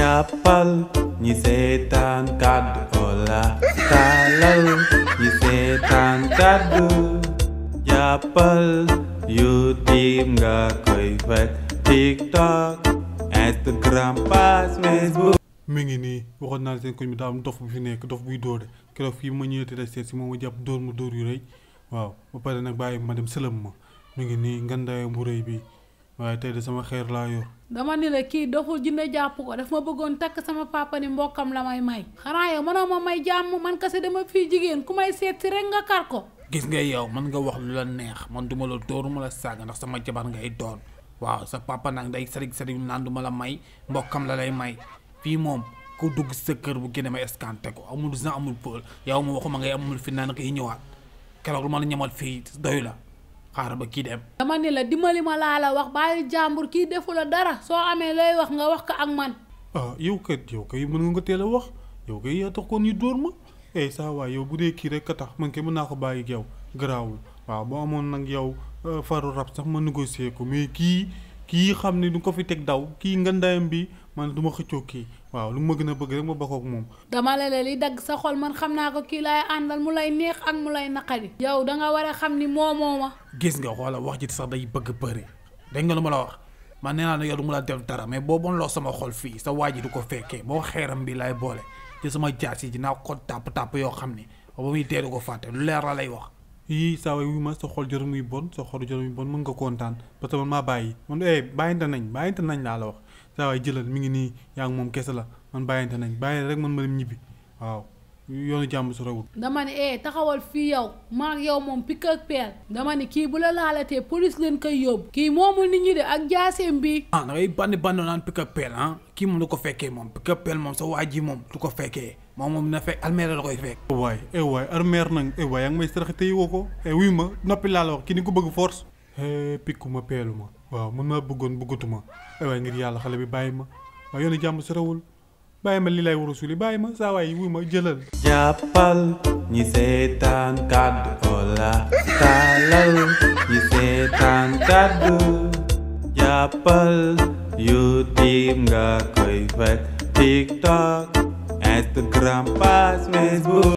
jàppal ñi seetaan kàddu Ola taalal ñi seetaan kàddu jàppal YouTube nga koy fekk TikTok Instagram page Facebook. mi ngi nii waxoon naa seen koñ bi daa am dof bu fi nekk dof buy dóore keroog fii ma ñëwee te seet si moom ma jàpp dóor ma dóor yu rëy waaw ba pare nag bàyyi ma dem sëlëm ma mi ngi nii ngandaayam bu rëy bi waaye tey de sama xeer laa yor. dama ni la kii doful jinne jàpp ko daf ma bëggoon takk sama papa ni mbokkam la may xanaa yow mënoo ma may jàmm man kese dama fii jigéen ku may seet si rek nga kar ko. gis nga yow mën nga wax lu la neex man duma la dóor ma la saaga ndax sama jabar ngay doon waaw sa papa nag day sërig naan duma la may mbokkam la lay may fii moom ku dugg sa kër bu génne ma escanté ko amul gens amul pël yow ma waxuma ngay amul fi naan koy ñëwaat keroog lu ma la ñamal fii doy la xaaral ba kii dem. dama ni la dimbali ma laa la wax bàyyi jàmbur kii defu la dara soo amee lay wax nga wax ko ak man. yow kay mën nga teel a wax yow kay yaa tax ko ñu dóor ma saa waay yow bu dee kii rek ka tax man kay mën naa ko bàyyi ak yow garaawul waaw boo amoon nag yow faru rab sax ma négocier ko mais kii xam ne du ko fi teg daw kii ngandayam bi man du ma xëccoo kii waaw lu ma gën a bëgg rek ma bokk ak moom. dama la li dagg sa xol man xam naa ko kii laay àndal mu lay neex ak mu lay naqari. yow danga war a xam ni moomoo ma. gis nga xoola wax ji sax day bëgg bëri dégg nga lu ma la wax man nee naa ne yow du ma la def dara mais boo bon loo sama xol fii sa waa ji du ko fekkee boo xeeram bi laay boole ci sama jaas yi dinaa ko tàpp yoo xam ni ba muy dee du ko fàtte lu leer la lay wax. yii saa waay wu ma sa xol jarul muy bon sa xol jarul muy bon mën nga kontaan parce que man maa bàyyi man bàyyante nañ laa la wax saa waay jëlal mi ngi nii yaa ngi moom kese la man bàyyante nañ bàyyi rek man ma dem ñibbi waaw yoonu jàmm su rawul. dama ne taxawal fii yow maa yow moom pikk ak peel dama ne kii bu la laalatee police leen koy yóbbu. kii moomul nit ñi de ak jaaseem bi. da ngay bandi naan pikk ak peel kii moom du ko fekkee moom pikk ak peel moom sa waa ji moom du ko fekkee moom na fekk almeer la koy fekk. waay armeer nag waay yaa ngi may sarax te woo ko wuy ma noppi laa la wax kii ni ko bëgg force. pikku ma peelu ma waaw man maa bëggatuma waay ngir yàlla xale bi bàyyi ma waaye yoonu jàmm su rawul bàyyi ma li lay war a suuli bàyyi ma saa waay wuy ma jëlal. jàppal ñi seetaan kàddu Ola taalal ñi seetaan kàddu jàppal YouTube nga koy fekk TikTok Instagram page Facebook.